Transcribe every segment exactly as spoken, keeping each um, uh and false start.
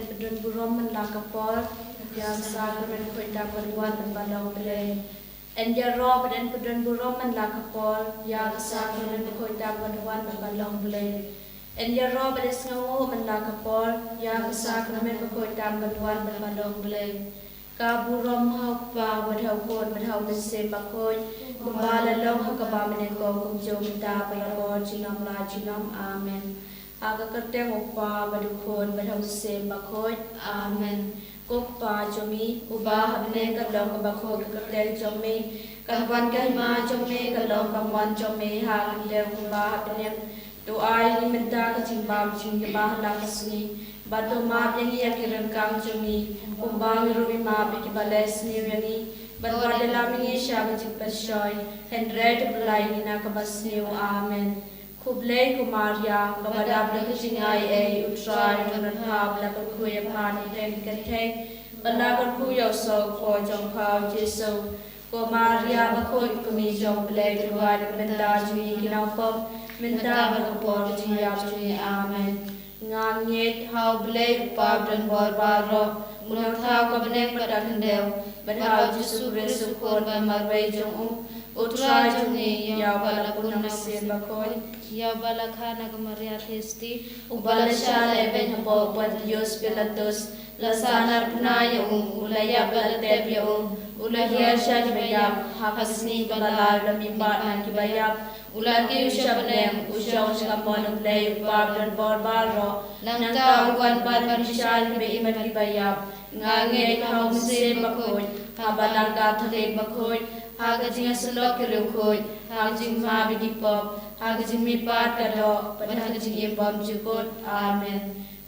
Pdon burom man la ka por, ïa ka sakramen khuid tam ban wan ban ba long Blei. Yn ïaroh bad yn pdon burom man la ka por, ïa ka sakramen khuid tam ban wan ban ba long Blei. Yn ïaroh bad yn sngewnguh man la ka por, ïa ka sakramen khuid tam ban wan ban ba long Blei. Ka burom ha u Kpa bad ha u Khun bad ha u Mynsiem Bakhuid, kumba la long ha kaba mynnyngkong kumjuh mynta bad barabor junom la junom. Amen. Ha ka kyrteng u Kpa bad u Khun bad ha u Mynsiem Bakhuid. Amen. Ko Kpa jong ngi uba ha bneng, kan long kaba khuid ka kyrteng jong me, kan wan ka hima jong me, kan long ka mon jong me ha ka bneng kumba ha bneng. To ai ïa ngi mynta ka jingbam jong ngi ba ha la ka sngi, bad to map ïa ngi ïa ki ryngkang jong ngi, kumba ngi ruh ngi map ïa kiba leh sniew ïa ngi, bad wat da lam ïa ngi sha ka jingpynshoi, hynrei to pyllait ïa ngi na kaba sniew. Amen. Khublei ko Maria, kaba dap da ka jingai ei, u Trai u don bad pha, ba la kyrkhu ïa pha na ki kynthei, ba la kyrkhu ïa u soh u kpoh jong pha u Jisu. Ko Maria bakhuid, ko Kmie jong u Blei, to duwai na ka bynta jong ngi ki nongpop, mynta bad ha ka por ka jingïap jong ngi. Amen. Nga ngeit ha u Blei u Kpa badonbor baroh, u Nongthaw ka bneng bad ka khyndew, bad ha u Jisu Khrist u Khun ba marwei jong u, u Trai jong ngi, ïa uba la pun na ka Mynsiem Bakhuid, ïa uba la kha na ka Maria Theisotti, uba la shah lehbeiñ hapoh u Pontius Pilatus, la sahnarphna ïa u, u la ïap bad la tep ïa u, u la hiar sha kiba ïap, ha ka sngi kaba lai u la mihpat na kiba ïap, u la kiew sha bneng, u shong sha ka mon u Blei u Kpa badonbor baroh. Nangta u wan pat ban bishar ïa kiba im bad kiba ïap. Nga ngeit ha u Mynsiem Bakhuid, ha ka balang Katholik bakhuid, ha ka jingïasyllok ki riewkhuid, ha ka jingmap ïa ki pop, ha ka jingmihpat ka doh, bad ha ka jingim bymjukut. Amen.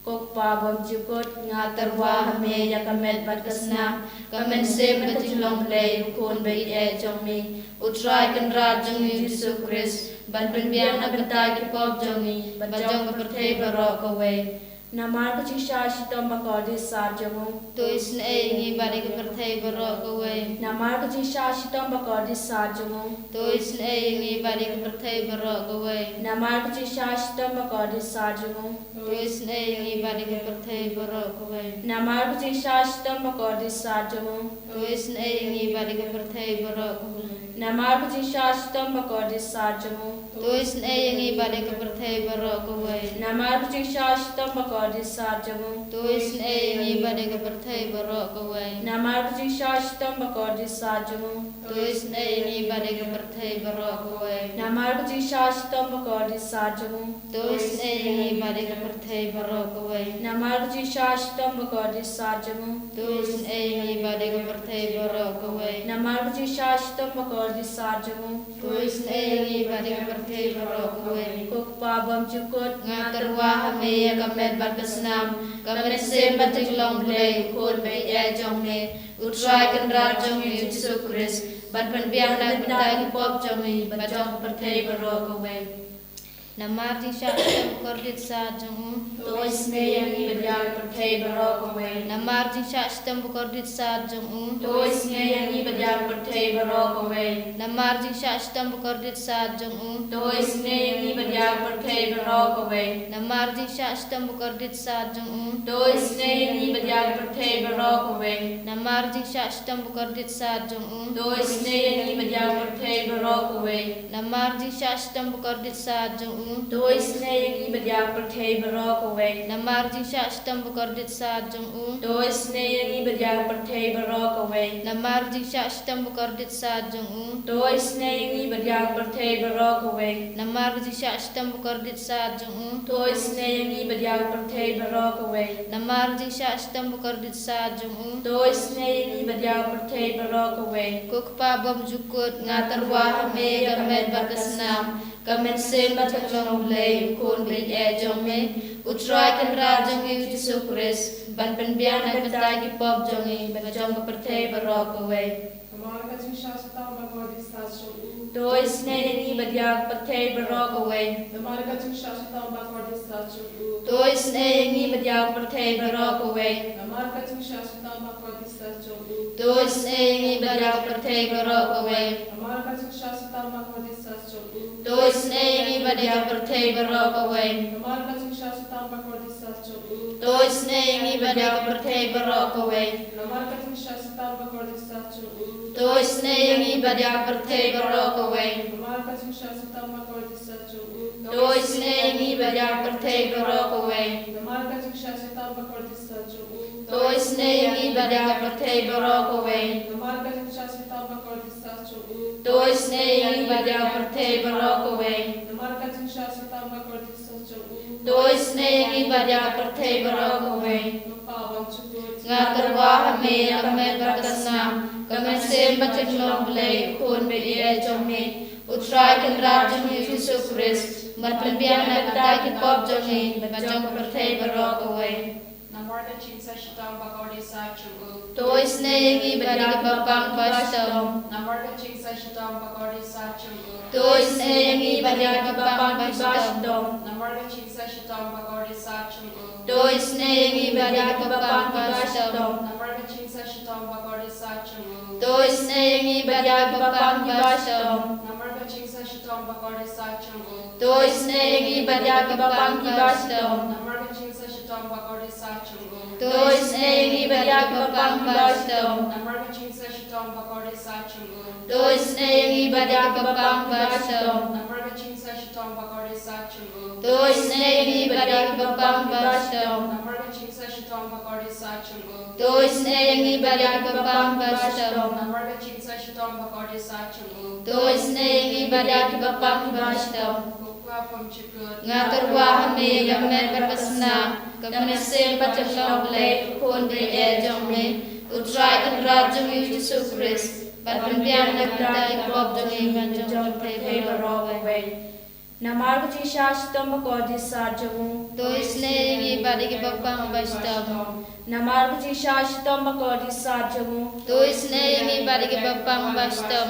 Ko Kpa bymjukut, nga tyrwa ha me ïa ka met bad ka snam, ka mynsiem bad ka jinglong Blei, u Khun ba ïeit eh jong me, u Trai Kynrad jong ngi u Jisu Khrist, ban pynbiang na ka bynta ki pop jong ngi bad jong ka pyrthei baroh kawei. Namar ka jingshah shitom bakordit sat jong u, to isynei ïa ngi bad ïa ka pyrthei baroh kawei. Namar ka jingshah shitom bakordit sat jong u, to isynei ïa ngi bad ïa ka pyrthei baroh kawei. Namar ka jingshah shitom bakordit sat jong u, to isynei ïa ngi bad ïa ka pyrthei baroh kawei. Namar ka jingshah shitom bakordit sat jong u, to isynei ïa ngi bad ïa ka pyrthei baroh kawei. Namar ka jingshah shitom bakordit sat jong u, to isynei ïa ngi bad ïa ka pyrthei baroh kawei. Namar ka jingshah shitom bakordit sat jong u, to isynei ïa ngi bad ïa ka pyrthei baroh kawei. Namar ka jingshah shitom bakordit sat jong u, to isynei ïa ngi bad ïa ka pyrthei baroh kawei. Namar ka jingshah shitom bakordit sat jong u, to isynei ïa ngi bad ïa ka pyrthei baroh kawei. Namar ka jingshah shitom bakordit sat jong u, to isynei ïa ngi bad ïa ka pyrthei baroh kawei. Namar ka jingshah shitom bakordit sat jong u, to isynei ïa ngi bad ïa ka pyrthei baroh kawei. Ko Kpa bymjukut, nga tyrwa ha me ïa ka met bad ka snam, ka mynsiem bad ka jinglong Blei, u Khun ba ïeit eh jong me, u Trai Kynrad jong ngi u Jisu Khrist, ban pynbiang na ka bynta ki pop jong ngi bad jong ka pyrthei baroh kawei. Namar jingshah shitom bakordit sat jong u, to isynei ïa ngi bad ïa ka pyrthei baroh kawei. Namar jingshah shitom bakordit sat jong u, to isynei ïa ngi bad ïa ka pyrthei baroh kawei. Namar jingshah shitom bakordit sat jong u, to isynei ïa ngi bad ïa ka pyrthei baroh kawei. Namar jingshah shitom bakordit sat jong u, to isynei ïa ngi bad ïa ka pyrthei baroh kawei. Namar jingshah shitom bakordit sat jong u, to isynei ïa ngi bad ïa ka pyrthei baroh kawei. Namar jingshah shitom bakordit sat jong u, to isynei ïa ngi bad ïa ka pyrthei baroh kawei. Namar jingshah shitom bakordit sat jong u, to isynei ïa ngi bad ïa ka pyrthei baroh kawei. Namar jingshah shitom bakordit sat jong u, to isynei ïa ngi bad ïa ka pyrthei baroh kawei. Namar jingshah shitom bakordit sat jong u, to isynei ïa ngi bad ïa ka pyrthei baroh kawei. Namar jingshah shitom bakordit sat jong u, to isynei ïa ngi bad ïa ka pyrthei baroh kawei. Ko Kpa bymjukut, nga tyrwa ha me ïa ka met bad ka snam, ka mynsiem bad ka jinglong Blei, u Khun ba ïeit eh jong me, u Trai Kynrad jong ngi u Jisu Khrist, ban pynbiang na ka bynta ki pop jong ngi bad jong ka pyrthei baroh kawei. Namar ka jingshah shitom bakordit sat jong u, to isynei ïa ngi bad ïa ka pyrthei baroh kawei. Namar ka jingshah shitom bakordit sat jong u, to isynei ïa ngi bad ïa ka pyrthei baroh kawei. Namar ka jingshah shitom bakordit sat jong u, to isynei ïa ngi bad ïa ka pyrthei baroh kawei. Namar ka jingshah shitom bakordit sat jong u, to isynei ïa ngi bad ïa ka pyrthei baroh kawei. Namar ka jingshah shitom bakordit sat jong u, To isynei ïa ngi bad ïa ka pyrthei baroh kawei. Namar ka jingshah shitom bakordit sah jong u. To isynei ïa ngi bad ïa ka pyrthei baroh kawei. Namar ka jingshah shitom bakordit sah jong u. To isynei ïa ngi bad ïa ka pyrthei baroh kawei. Namar ka jingshah shitom bakordit sah jong u. To isynei ïa ngi bad ïa ka pyrthei baroh kawei. Namar ka jingshah shitom bakordit sah jong u. To isynei ïa ngi bad ïa ka pyrthei baroh kawei. Namar ka jingshah shitom bakordit sah jong u. To isynei ïa ngi bad ïa ka pyrthei baroh kawei. Nga tyrwa ha me ïa ka met bad ka snam, ka mynsiem bad ka jinglong Blei, u Khun baieit jong me, U Trai Kynrad jong ngi U Jisu Khrist, ban pynbiang na ka bynta ki pop jong ngi bad jong ka pyrthei baroh kawei. Namar ka jingshah shitom bakordit sah jong u. To isynei ïa ngi bad ïa kiba pang ba shitom. Namar ka jingshah shitom bakordit sah jong u. To isynei ïa ngi bad ïa kiba pang ba shitom. Namar ka jingshah shitom bakordit sah jong u. To isynei ïa ngi bad ïa kiba pang ba shitom. Namar ka jingshah shitom bakordit sah jong u. To isynei ïa ngi bad ïa kiba pang ba shitom. Namar ka jingshah shitom bakordit sah jong u. To isynei ïa ngi bad ïa kiba pang ba shitom. Namar ka jingshah shitom bakordit sah jong u. To isynei ïa ngi bad ïa kiba pang ba shitom. Namar ka jingshah shitom bakordit sah jong u. To isynei ïa ngi bad ïa kiba pang ba shitom. Namar ka jingshah shitom bakordit sah jong u. To isynei ïa ngi bad ïa kiba pang ba shitom. Namar ka jingshah shitom bakordit sah jong u. To isynei ïa ngi bad ïa kiba pang ba shitom. Namar ka jingshah shitom bakordit sah jong u. To isynei ïa ngi bad ïa kiba pang ba shitom. Nga tyrwa ha me ïa ka met bad ka snam, ka mynsiem bad ka jinglong Blei, u Khun baieit jong me, U Trai Kynrad jong ngi U Jisu Khrist, ban pynbiang na ka bynta ki pop jong ngi bad jong ka pyrthei baroh kawei. Namar ka jingshah shitom bakordit sah jong u. To isynei ïa ngi bad ïa kiba pang ba shitom. Namar ka jingshah shitom bakordit sah jong u. To isynei ïa ngi bad ïa kiba pang ba shitom.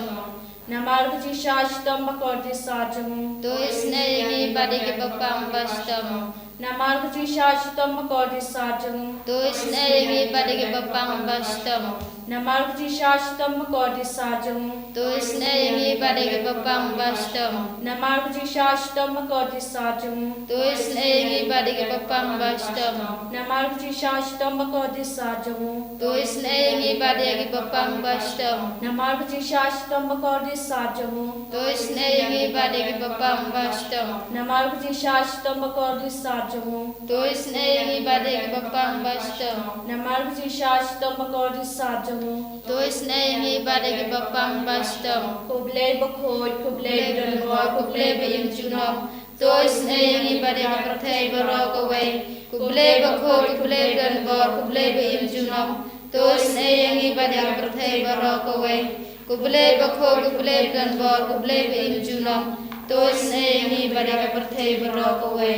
Namar ka jingshah shitom bakordit sah jong u. To isynei ïa ngi bad ïa kiba pang ba shitom. Namar ka jingshah shitom bakordit sah jong u. To isynei ïa ngi bad ïa kiba pang ba shitom. Namar ka jingshah shitom bakordit sah jong u. To isynei ïa ngi bad ïa kiba pang ba shitom. Namar ka jingshah shitom bakordit sah jong u. To isynei ïa ngi bad ïa kiba pang ba shitom. Namar ka jingshah shitom bakordit sah jong u. To isynei ïa ngi bad ïa kiba pang ba shitom. Namar ka jingshah shitom bakordit sah jong u. To isynei ïa ngi bad ïa kiba pang ba shitom. Namar ka jingshah shitom bakordit sah jong u. To isynei ïa ngi bad ïa kiba pang ba shitom. Namar ka jingshah shitom bakordit sah jong u. To isynei ïa ngi bad ïa kiba pang ba shitom. Ko Blei bakhuid, ko Blei badonbor, ko Blei ba im junom. To isynei ïa ngi bad ïa ka pyrthei baroh kawei. Ko Blei bakhuid, ko Blei badonbor, ko Blei ba im junom. To isynei ïa ngi bad ïa ka pyrthei baroh kawei. Ko Blei bakhuid, ko Blei badonbor, ko Blei ba im junom. To isynei ïa ngi bad ïa ka pyrthei baroh kawei.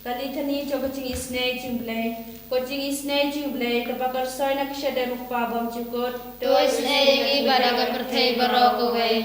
Ka Litany jong ka jingisynei jong u Blei. Ko jingisynei jong u Blei, kaba ka rysoi na ka shadem u Kpa bymjukut. To isynei ïa ngi bad ïa ka pyrthei baroh kawei.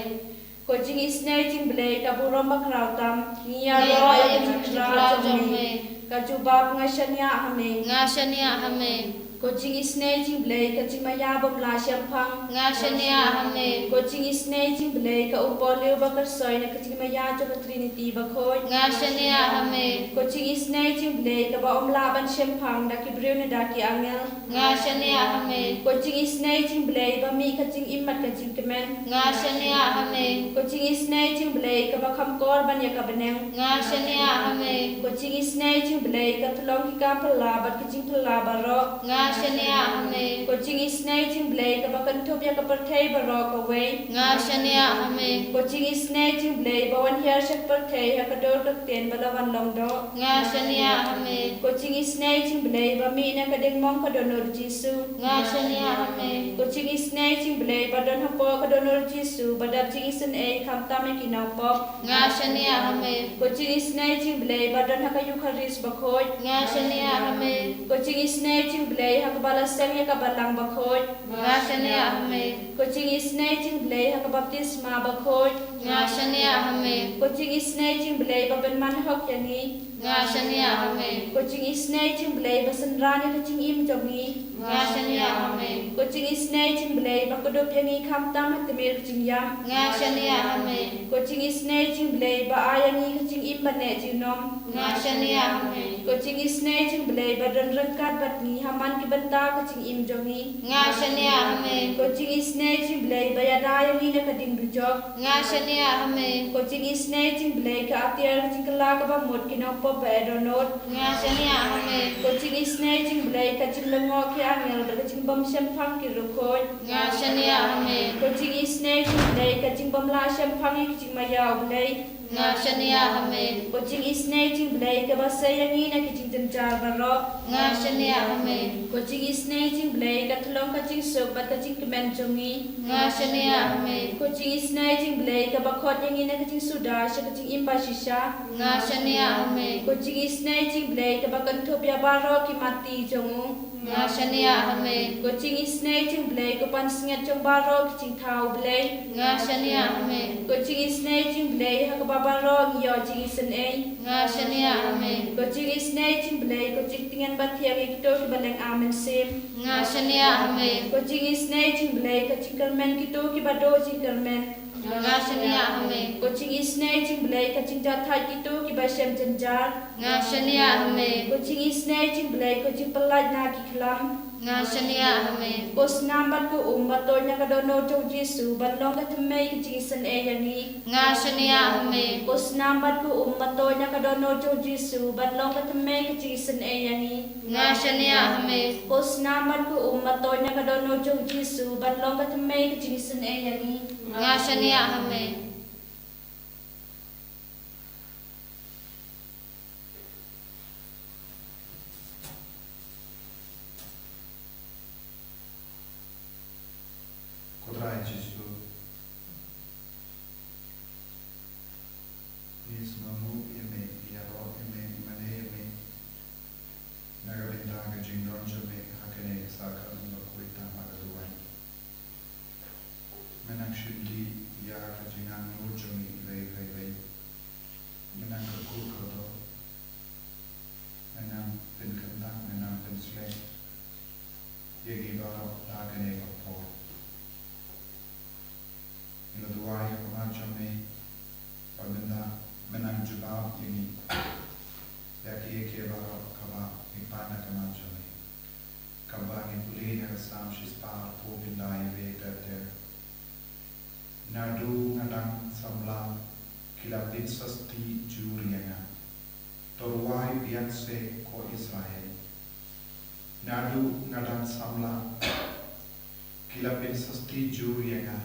Ko jingisynei jong u Blei, ka burom bakhraw tam, ngi ïaroh ïa ka jingkhraw jong me. Ka jubab, nga shaniah ha me. Nga shaniah ha me. Ko jingisynei jong u Blei, ka jingmaïa bym lah shemphang. Nga shaniah ha me. Ko jingisynei jong u Blei, ka umpohliew ba ka rysoi na ka jingmaïa jong ka Trinity bakhuid. Nga shaniah ha me. Ko jingisynei jong u Blei, kaba ym lah ban shemphang da ki briew ne da ki angel. Nga shaniah ha me. Ko jingisynei jong u Blei, ba mih ka jingim bad ka jingkmen. Nga shaniah ha me. Ko jingisynei jong u Blei, kaba kham kor ban ïa ka bneng. Nga shaniah ha me. Ko jingisynei jong u Blei, ka tyllong ki kam phylla bad ki jingphylla baroh. Nga shaniah ha me. Ko jingisynei jong u Blei, kaba kynthup ïa ka pyrthei baroh kawei. Nga shaniah ha me. Ko jingisynei jong u Blei, ba wan hiar sha ka pyrthei ha ka dur ka ktien ba la wan long doh. Nga shaniah ha me. Ko jingisynei jong u Blei, ba mih na ka diengmong ka dohnud Jisu. Nga shaniah ha me. Ko jingisynei jong u Blei, ba don hapoh ka dohnud Jisu, ba dap jingisynei khamtam ïa ki nongpop. Nga shaniah ha me. Ko jingisynei jong u Blei, ba don ha ka Eukharist bakhuid. Nga shaniah ha me. Ko jingisynei jong u Blei, ha kaba la seng ïa ka balang bakhuid. Nga shaniah ha me. Ko jingisynei jong u Blei, ha ka baptisma bakhuid. Nga shaniah ha me. Ko jingisynei jong u Blei, ba pynman hok ïa ngi. Nga shaniah ha me. Ko jingisynei jong u Blei, ba synran ïa ka jingim jong ngi. Nga shaniah ha me. Ko jingisynei jong u Blei, ba kdup ïa ngi khamtam ha tmier ka jingïap. Nga shaniah ha me. Ko jingisynei jong u Blei, ba ai ïa ngi ka jingim ba neh junom. Nga shaniah ha me. Ko jingisynei jong U Blei ba don ryngkat bad ngi ha man ki bynta ka jingim jong ngi. Nga shaniah ha me. Ko jingisynei jong U Blei ba ïada ïa ngi na ka ding dujok. Nga shaniah ha me. Ko jingisynei jong U Blei ka atiar ka jingkylla kaba mut ki nongpop ba eh dohnud. Nga shaniah ha me. Ko jingisynei jong U Blei ka jinglyngngoh ki angel bad ka jingbym shemphang ki riewkhuid. Nga shaniah ha me. Ko jingisynei jong U Blei ka jingbym lah shemphang ïa ki jingmaïa U Blei. Nga shaniah ha me. Ko jingisynei jong U Blei kaba sei ïa ngi na ki jingjynjar baroh. Nga shaniah ha me. Ko jingisynei jong U Blei ka tyllong ka jingsuk bad ka jingkmen jong ngi. Nga shaniah ha me. Ko jingisynei jong U Blei kaba khot ïa ngi na ka jingsuda sha ka jingim bashisha. Nga shaniah ha me. Ko jingisynei jong U Blei kaba kynthup ïa baroh ki matti jong u. Nga shaniah ha me. Ko jingisynei jong U Blei ko pansngiat jong baroh ki jingthaw U Blei. Nga shaniah ha me. Ko jingisynei jong U Blei ha kaba baroh ngi ïoh jingisynei. Nga shaniah ha me. Ko jingisynei jong U Blei ko jingtngen bathiang ïa kito kiba lynga mynsiem. Nga shaniah ha me. Ko jingisynei jong U Blei ka jingkyrmen kito kiba duh jingkyrmen. Nga shaniah ha me. Ko jingisynei jong U Blei ka jingjahthait kito kiba shem jynjar. Nga shaniah ha me. Ko jingisynei jong U Blei ko jingpyllait na ki khlam. Nga shaniah ha me. Ko snam bad ko um ba tuid na ka dohnud jong U Jisu ban long ka thymmei ka jingisynei ïa ngi. Nga shaniah ha me. Ko snam bad ko um ba tuid na ka dohnud jong U Jisu ban long ka thymmei ka jingisynei ïa ngi. Nga shaniah ha me. Ko snam bad ko um ba tuid na ka dohnud jong U Jisu ban long ka thymmei ka jingisynei ïa ngi. Nga shaniah ha me. Ko Trai Jisu, ngi sngewnguh ïa me, ngi ïaroh ïa me, ngi mane ïa me na ka bynta ka jingdon jong me ha kane ka sakrament bakhuid tang ha ka duwai. Me nang shim dih ïa ka jingangnud jong ngi iwei pa iwei. Me nang kyrkhu kyrdoh, me nang pynkyntang, me nang pynslem ïa ngi baroh ha kane ka por. Ngi la duwai ha khmat jong me ba mynta me nang jubab ïa ngi ïa kiei kiei baroh kaba ngi pan ha khmat jong me. Kumba ngi pule na ka Salm shispah arphew, pynda ïa wei ter ter. Naduh nga dang samla ki la pynsasti jur ïa nga. To rwai biang seh ko Israel. Naduh nga dang samla ki la pynsasti jur ïa nga,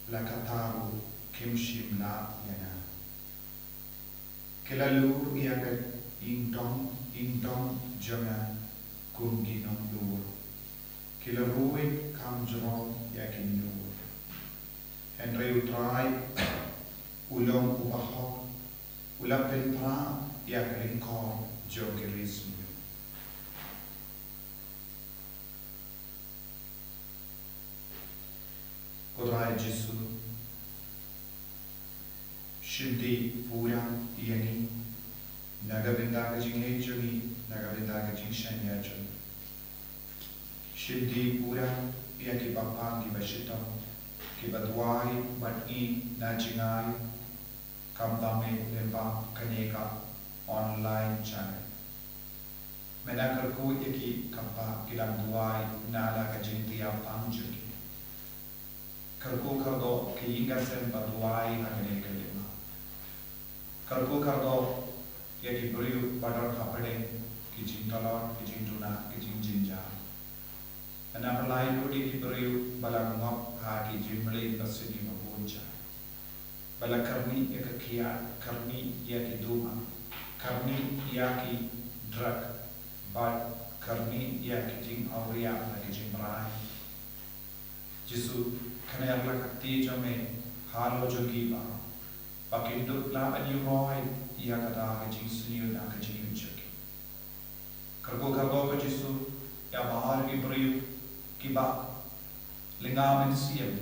la katta ruh kim shym lah ïa nga. Ki la lur ïa ka ingdong, ingdong jong nga kum ki nonglur. Ki la ruid kham jrong ïa ki nur. Hynrei U Trai u long uba hok, u la pynpra ïa ka lyngkor jong ki ri sniew. Ko Trai Jisu, shim dih pura ïa ngi na ka bynta ka jingngeit jong ngi, na ka bynta ka jingshaniah jong ngi. Shim dih pura ïa ki bapang ki bashitom kiba duwai bad ngi na jingai, kumba me lyngba kane ka online channel. Me nang kyrkhu ïa ki kumba ki dang duwai na la ka jingthiah pang jong ki. Kyrkhu kyrdoh ki ïing ki sem ba duwai ha kane ka lynti. Kyrkhu kyrdoh ïa ki briew ba don hapdeng ki jingtlot, ki jingduna, ki jingjynjar. Me nang pynlait lut ïa ki briew ba la ngop ha ki jingmlien basniew babun jait. Ba la kyrni ïa ka kiad, kyrni ïa ki duma, kyrni ïa ki drug, bad kyrni ïa ki jingawria bad ki jingbrai. Jisu, kane la ka kti jong me halor jong ki baroh, ba kin dup lah ban ïuh roi ïa kata ka jingsniew na ka jingim jong ki. Kyrkhu kyrdoh ko Jisu ïa baroh ki briew kiba lynga mynsiem.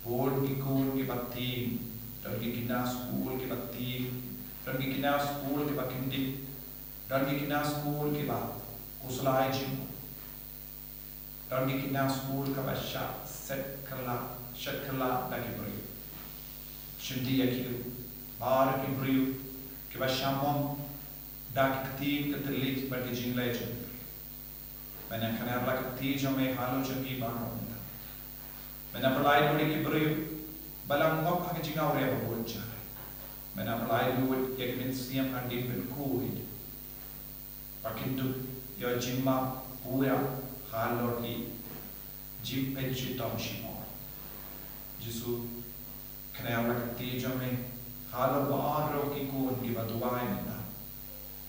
Bun ki khun kiba tieng, don ki khynnah skul kiba tieng, don ki khynnah skul kiba kyndit, don ki khynnah skul kiba khuslai jingmut. Don ki khynnah skul kiba shah shet kylla, shet kylla da ki briew. Shim dih ïa ki ruh, baroh ki briew kiba shah mom da ki ktien, ki thylliej bad ki jingleh jong me. Men nang kynhar la ka kti jong me halor jong ngi baroh mynta. Men nang pyllait lut ïa ki briew ba la ngop ha ka jingawria ba bun jait. Men nang pyllait lut ïa ki mynsiem ha ka jingpynkhuid ba kin dup ïa ka jingmap pura halor ki jingpynshitom shipor. Jisu, kynhar la ka kti jong me halor baroh ki khun kiba duwai mynta.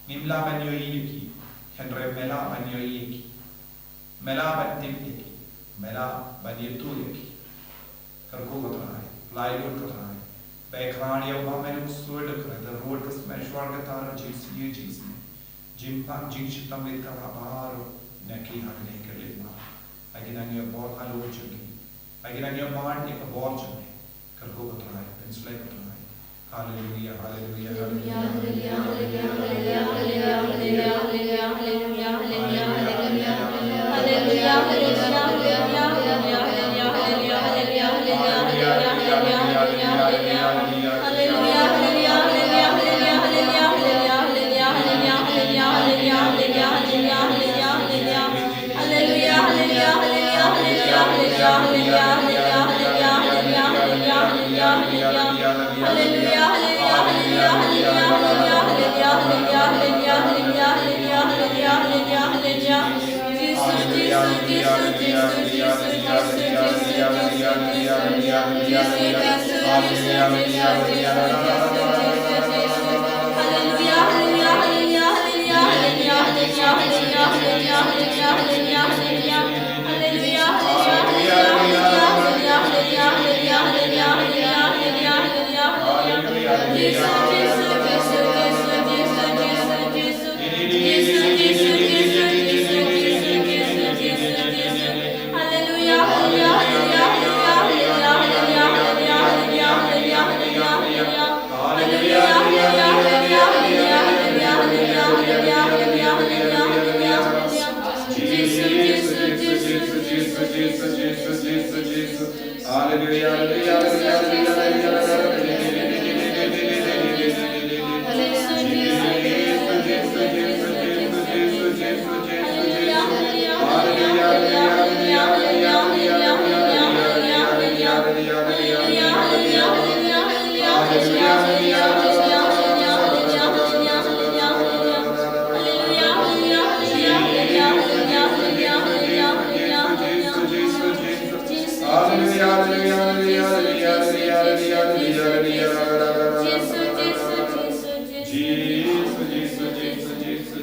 Ngim lah ban ïohi ïa ki, hynrei me lah ban ïohi ïa ki. Me lah ban tip ïa ki, me lah ban ïathuh ïa ki. Kyrkhu ko Trai, pyllait lut ko Trai. Ba khraw ïa u bam, me nang sngewthuh ka rud ka smet shwa ka tar jingsngew jingsngew. Jingpang jingshitom ïa ka baroh na ki ha kane ka leit ma. Ai ki nang ïa bor halor jong ki. Ai ki nang ïa man ïa ka bor jong me. Kyrkhu ko Trai, pynshlei ko Trai. Haleluia, haleluia, haleluia.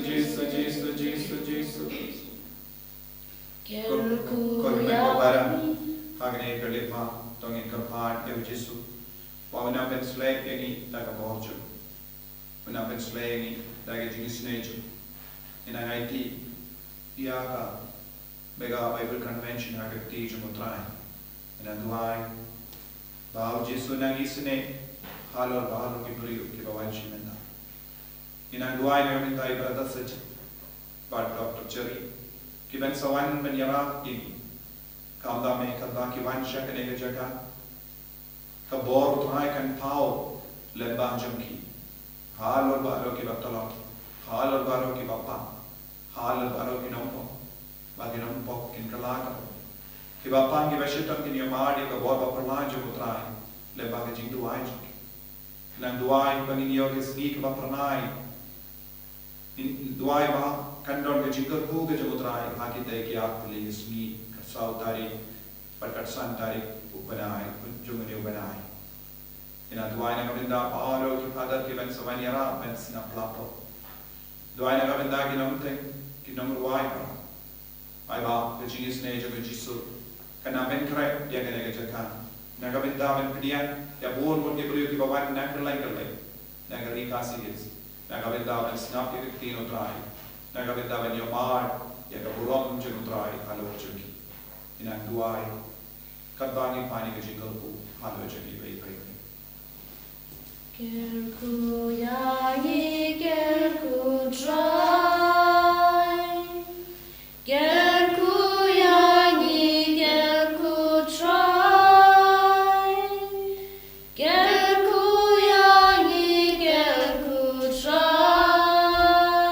Jisu, Jisu, Jisu, Jisu, Jisu, Jisu. Ko, ko, ko, ko para ha kane ka leit ma, to ngin kyrpad ïa u Jisu ba un nang pynshlei ïa ngi da ka bor jong u. Un nang pynshlei ïa ngi da ka jingisynei jong u. Ngi nang aiti ïa ka Mega Bible Convention ha ka kti jong u Trai. Ngi nang duwai ba u Jisu un nang isynei halor baroh ki briew kiba wan sha mynta. Ngi nang duwai na ka bynta i Brother Sachin bad Doctor Cherry, kiban sa wan ban ïarap ïa ngi. Kumta me, katba ki wan sha kane ka jaka, ka bor u Trai kan paw lem bad jong ki. Halor baroh kiba tlot, halor baroh kiba pang, halor baroh ki nongpop, ba ki nongpop kin kylla ka bor. Kiba pang kiba shitom kin ïohmad ïa ka bor ba phylla jong u Trai lem bad ka jingduwai jong ki. Nang duwai ba ngin ïoh ka sngi kaba phyrnai. Ngin duwai ba kan don ka jingkyrkhu ka jong u Trai ha kita ki arphew lai ki sngi, ka saw tarik bad ka san tarik u bnai, jong une u bnai. Ngi nang duwai na ka bynta baroh ki Father kiban sa wan ïarap ban sngap la pop. Duwai na ka bynta ki nongtei, ki nongrwai baroh. Ai ba ka jingisynei jong u Jisu kan nang pynkhreh ïa kane ka jaka. Na ka bynta ban pdiang ïa bun bun ki briew kiba wan na kylleng kylleng, na ka Ri Khasi Hills, na ka bynta ban sngap ïa ka ktien u Trai, na ka bynta ban ïohmad ïa ka burom jong u Trai halor jong ki. Ngi nang duwai katba ngi pan ïa ka jingkyrkhu halor jong ki. Peit, peit, peit. Kyrkhu ïa ngi, kyrkhu Trai. Kyrkhu ïa ngi, kyrkhu Trai. Kyrkhu ïa ngi, kyrkhu Trai.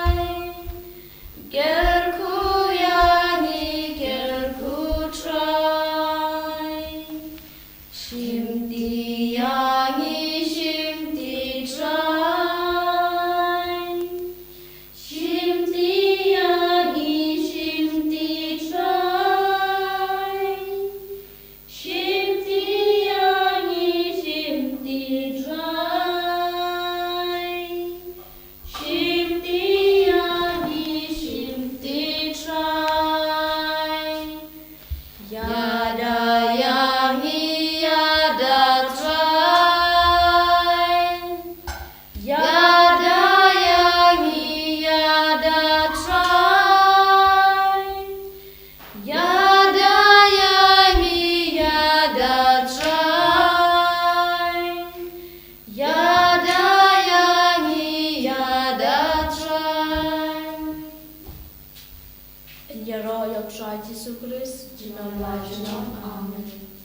Jisu Khrist, junom la junom. Amen.